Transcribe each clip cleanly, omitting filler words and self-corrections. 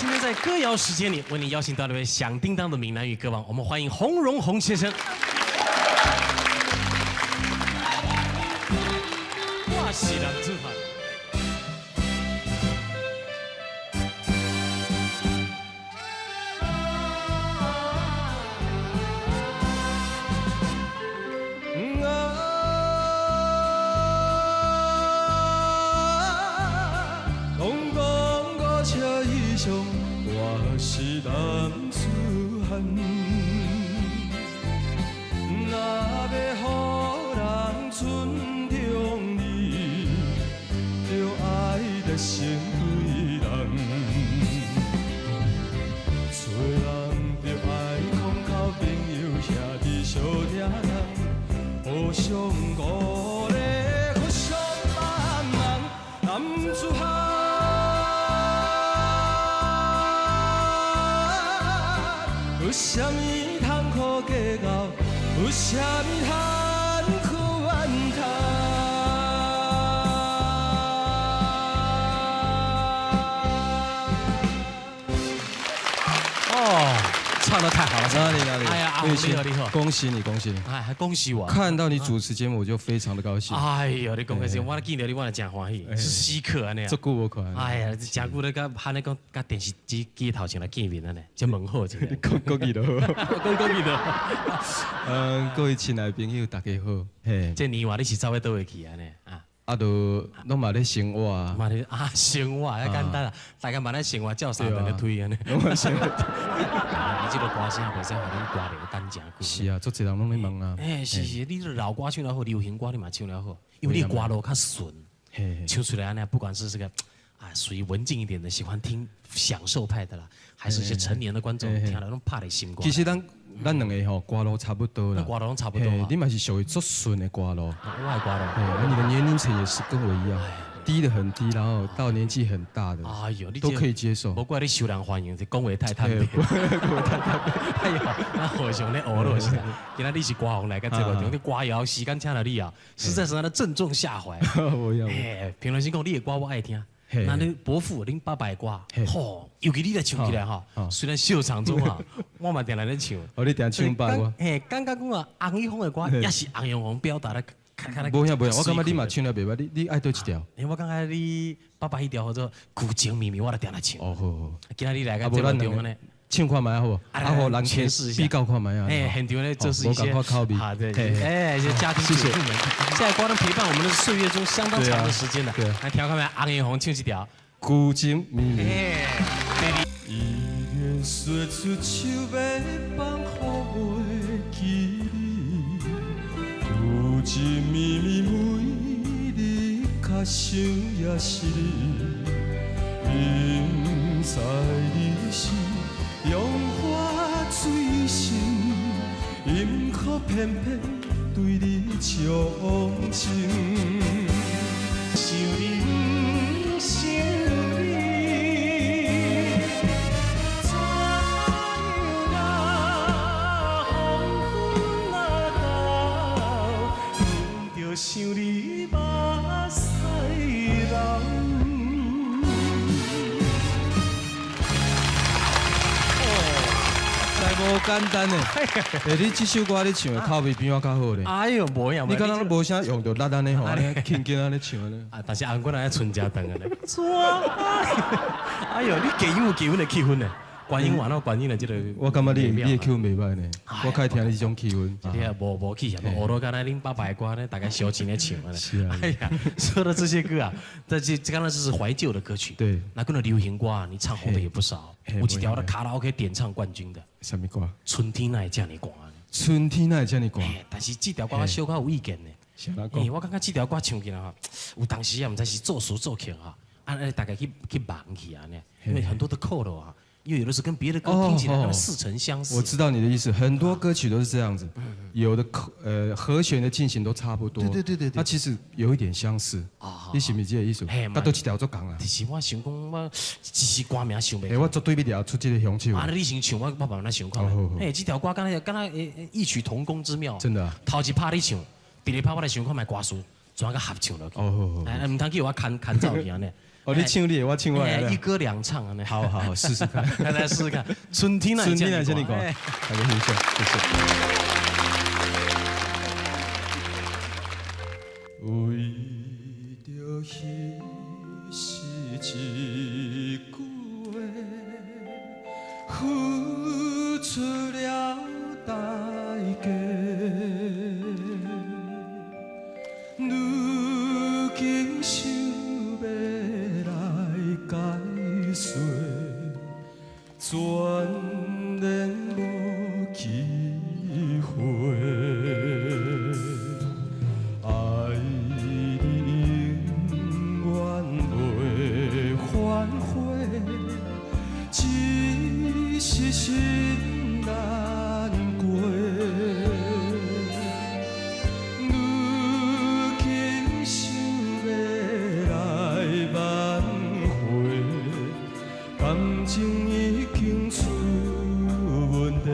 今天在歌謠時間裡，為你邀請到了一位響叮當的閩南語歌王，我們歡迎洪榮宏先生。我是男子漢。啊，公公五尺以上，我是男子漢。若欲予人尊重你，就愛得先對人。做人就愛空口朋友兄弟相疼痛，互相鼓勵，互相幫忙，男子漢。有啥物通好計較？有啥物通好怨嘆？哦，唱得太好了！哪裡哪裡？哎呀，阿玉清你好你好，恭喜你恭喜你！哎，還恭喜我！看到你主持節目，我就非常的高興。哎呦，你講的是，我見到你，我就真歡喜，是稀客按呢。這久無看。哎呀，這真久咧，佮按呢講，佮電視機機頭前來見面按呢，真問好一下。你講國語就好，講國語就好。嗯，各位親愛的朋友，大家好。嘿，這年華你是走去佗位去按呢？啊，啊，都攏嘛咧生活啊。嘛咧啊，生活遐簡單啊，大家嘛咧生活照三頓咧推按呢。攏嘛生活。你這個歌聲袂使予恁歌迷等誠久。是啊，足濟人攏咧問啊。哎，是是，你這老歌唱了好，流行歌你嘛唱了好，因為你歌路較順，唱出來按呢，不管是這個啊，屬於文靜一點的，喜歡聽享受派的啦，還是一些成年的觀眾聽了攏拍佇心肝。其實咱兩個吼歌路差不多啦，歌路攏差不多。你嘛是屬於足順的歌路。我的歌路。對，你的年齡層也是跟我一樣，低的很低，然後到年紀很大的，哎呦，你都可以接受。無怪你受人歡迎，這講話太坦白。講話太坦白。哎呦，咱互相咧學落是啦。今仔你是歌王來個節目中，你歌謠時間請來你啊，實在是咱正中下懷。我要。平常心講，你的歌我愛聽。那你伯父恁爸爸的歌，吼，尤其你來唱起來吼，雖然秀場中啊，我嘛定來咧唱。哦，你定唱爸歌。嘿，感覺講啊，洪一峰的歌也是洪榮宏表達得。無影無影，我感覺你嘛唱得袂䆀，你愛佗一條？欸，我感覺你爸爸彼條叫做《舊情綿綿》，我來定來唱。哦，好好。今仔你來個節目中呢，唱看覓好無？啊，予人詮釋一下，比較看覓啊。哎，現場咧就是一些，好對，哎，家庭主婦們，現在歌都陪伴我們的歲月中相當長的時間了。對，來聽看覓，洪榮宏唱這條《舊情綿綿》。依然說出手欲放予袂記你，舊情綿綿每日較想也是你，毋知你是用花醉心，毋可偏偏對你鍾情。想你想你，怎樣啊？黃昏啊到，阮就想你目屎流。實在無簡單呢。欸，你這首歌你唱的口味比我較好咧。哎呦，無影，你敢若無啥用著力按呢吼，按呢輕輕按呢唱按呢。啊，但是紅軍愛春食頓啊咧。哎呦，你給有給阮的氣氛呢？觀音完了，觀音的這個。我感覺你的氣氛袂䆀呢，我較愛聽你這種氣氛。你也無氣氛，學落敢若恁爸爸的歌呢，大家小錢咧唱啊。是啊。哎呀，說的這些歌啊，這剛剛這是懷舊的歌曲。對。那跟著流行歌啊，你唱紅的也不少。有一條的卡拉 OK 點唱冠軍的。啥物歌？春天哪會這麼寒？春天哪會這麼寒？但是這條歌我小可有意見呢。欸，我感覺這條歌唱起來吼，有當時啊，毋知是作詞作曲哈，啊，大家去忙去啊呢，因為很多的扣了啊。因為有的時候跟別的歌聽起來似曾相識。我知道你的意思，很多歌曲都是這樣子，有的和弦的進行都差不多。對對對對。那其實有一點相似。啊，你是毋是這個意思？他都一條做仝啊。其實我想講，我一時歌名想袂。欸，我絕對欲掠出這個鄉手。啊，你先唱，我慢慢想看。欸，這條歌敢若敢若異曲同工之妙。真的啊。頭一拍你唱，第二拍我來想看覓歌詞，怎個合唱落去。哦。哎，毋通去予我牽牽走去按呢。哦，你唱你的，我唱我的。一歌兩唱啊！好好好，試試看，來來試試看。春天若春天若這呢寒，大家欣賞，謝謝。為著彼時一句話，付出了代價。如今想欲來解說，全然無機會。愛你永遠袂反悔，只是心難過。如今想欲來挽回，感情已經出問題。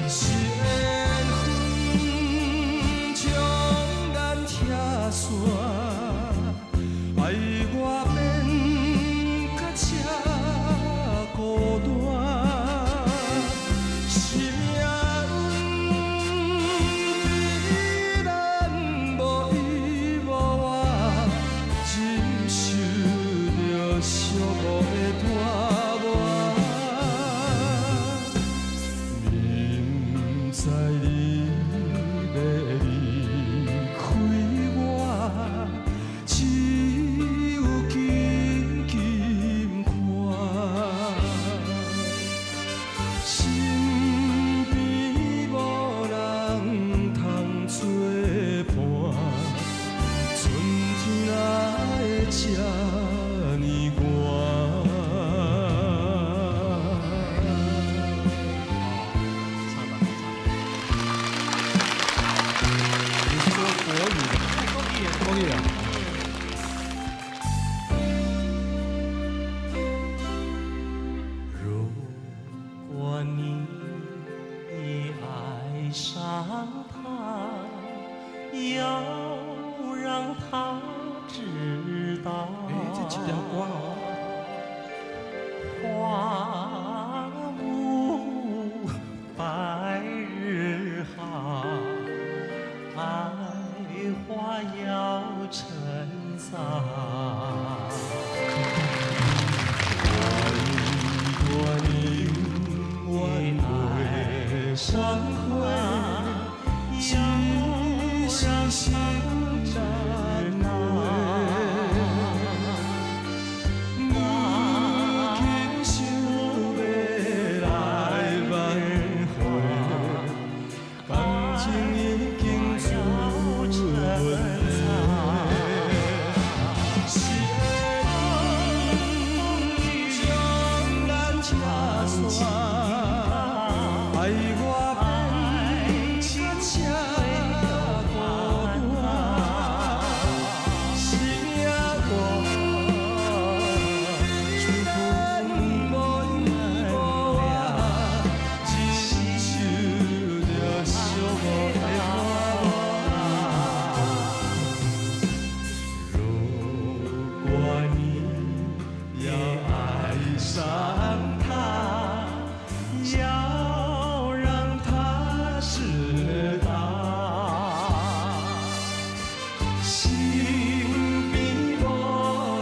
是緣分將咱拆散，愛我變甲這孤單。是命運比咱無依無倚，忍受著寂寞的拖磨。明知你欲離開我，只有緊緊看。身邊無人通作伴，春天若會這呢寒。唱得好，唱得你是說國語的？國語啊，國語啊。如果你已愛上他，要讓他知道。欸，這一條歌哦。花無百日好，愛花要趁早。我永遠袂反悔，只是心難過。如今想欲來挽回，感情已經出問題。是緣分將咱拆散，愛我變這孤單。是命運比咱無依無倚，忍受著寂寞的拖磨。如果你要愛上他，要讓他知道，身邊無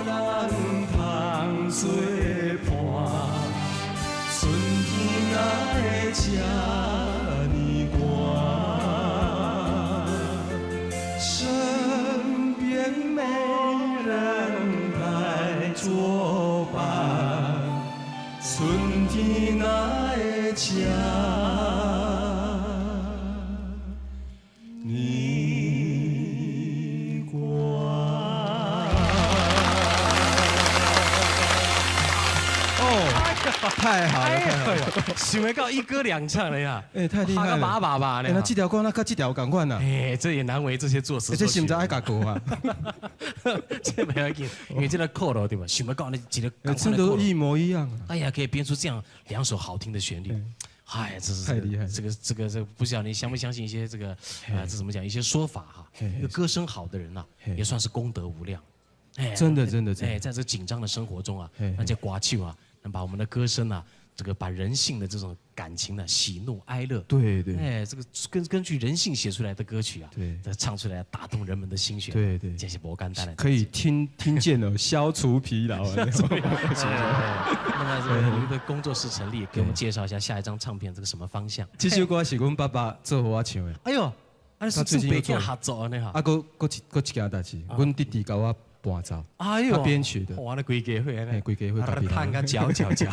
人通作伴，春天若會這呢寒，身邊沒人來作伴，春天若會這呢寒。哦，太好了，太好了！想袂到一歌兩唱了呀！欸，太厲害了！把把把欸，那這條歌那佮這條仝款啊？欸，這也難為這些作詞。這是毋知愛共過啊？這袂要緊，因為這個扣了對吧？想袂到那幾個，真的一模一樣。哎呀，可以編出這樣兩首好聽的旋律，哎，這是太厲害。這個不曉得你相不相信一些這個啊？這怎麼講？一些說法哈？一個歌聲好的人吶，也算是功德無量。哎，真的真的真的。哎，在這緊張的生活中啊，嘿那些歌手啊，能把我們的歌聲啊，這個把人性的這種感情的喜怒哀樂，哎，這個根據人性寫出來的歌曲啊，這唱出來打動人們的心弦，這是無簡單的。可以聽見了，消除疲勞。那麼這個你們的工作室成立，給我們介紹一下下一張唱片這個什麼方向？這首歌是阮爸爸做予我唱的。哎呦，啊是最近又合作呢哈。啊，閣一件代誌，阮弟弟共我伴奏，哎呦，他編曲的。哇，那規家伙，規家伙嘆個腳腳腳。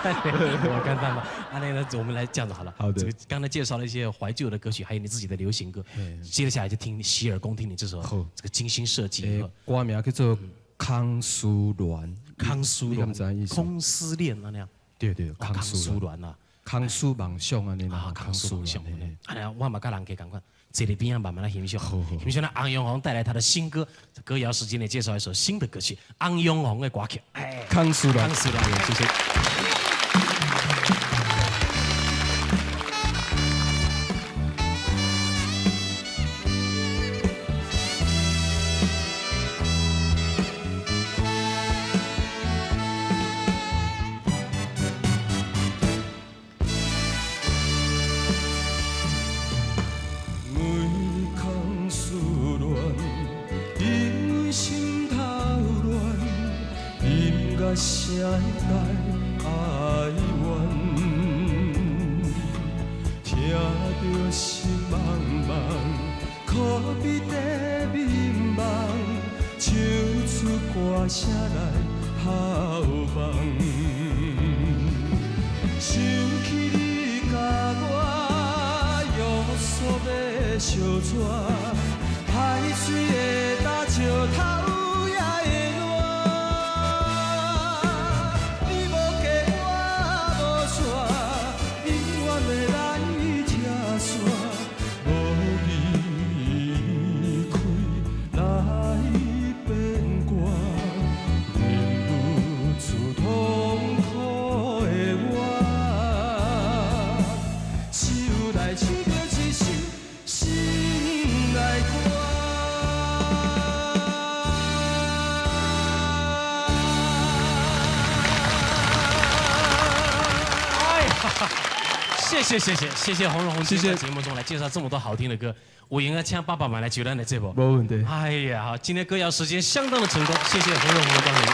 無簡單嘛，啊那呢，我們來這樣子好了。好的。剛才介紹了一些懷舊的歌曲，還有你自己的流行歌。接下來就聽洗耳恭聽你這首這個精心設計。歌名叫做《空思戀》。空思戀。空思戀啊那樣。對對，空思戀啊。空思夢想按呢啊，空思夢想。哎呀，我嘛佮人家仝款，坐佇邊仔慢慢來欣賞。欣賞那翁詠宏帶來他的新歌，歌謠時間內介紹一首新的歌曲，翁詠宏的歌曲。哎，空思戀，空思戀，謝謝。每空思戀，人心頭亂，音樂聲會帶哀怨，聽著心茫茫，可比地眠夢，唱出歌聲來透夢。想起你佮我約束欲相娶，海水會焦，石頭也會爛。你無嫁我無娶，永遠的來拆散，無離開來變卦，忍不住痛苦的我，手內唱著一首心內歌。哎呀，謝謝謝謝謝謝洪榮宏，謝謝節目中來介紹這麼多好聽的歌，我應該請爸爸媽來接咱的節目。沒問題。哎呀，好，今天歌謠時間相當的成功，謝謝洪榮宏的光臨。